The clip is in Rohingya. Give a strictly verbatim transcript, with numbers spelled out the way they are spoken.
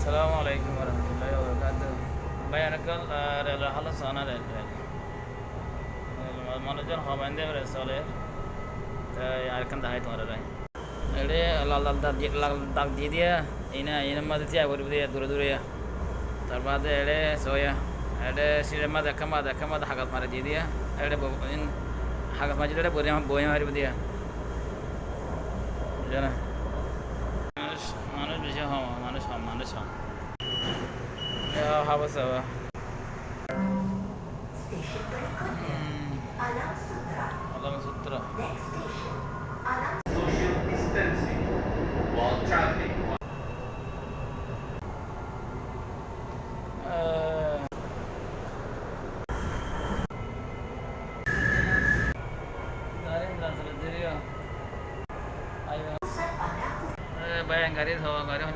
Assalamu alaikum warahmatullahi wabarakatuh. Bái, ókkol, ah, relor hálot sóna, rel, rel. Rel, ma-, manúic zon hom ende re soler. Te arekkán dahái tuáñrare. Eçé lal lal dag di-, lal dag di diya, ine, ine mazé tiya gori diya, dure dure ya. Tar bade eçé soya, eçé siçor mazé ekká mazé, ekká mazé hagos mari di diya. Eçé bo-, in hagos mari di diya, eçé boi, boi mari diya. Buzó né? Manúic, manúic beci hom, manúic hom, manúic hom. Ya, haba saba. Hmm. Alam Sutra. Social distancing while traveling. Eh. Gari endilla sole deriya. Aiba. Eh, bái, gari só, gari hon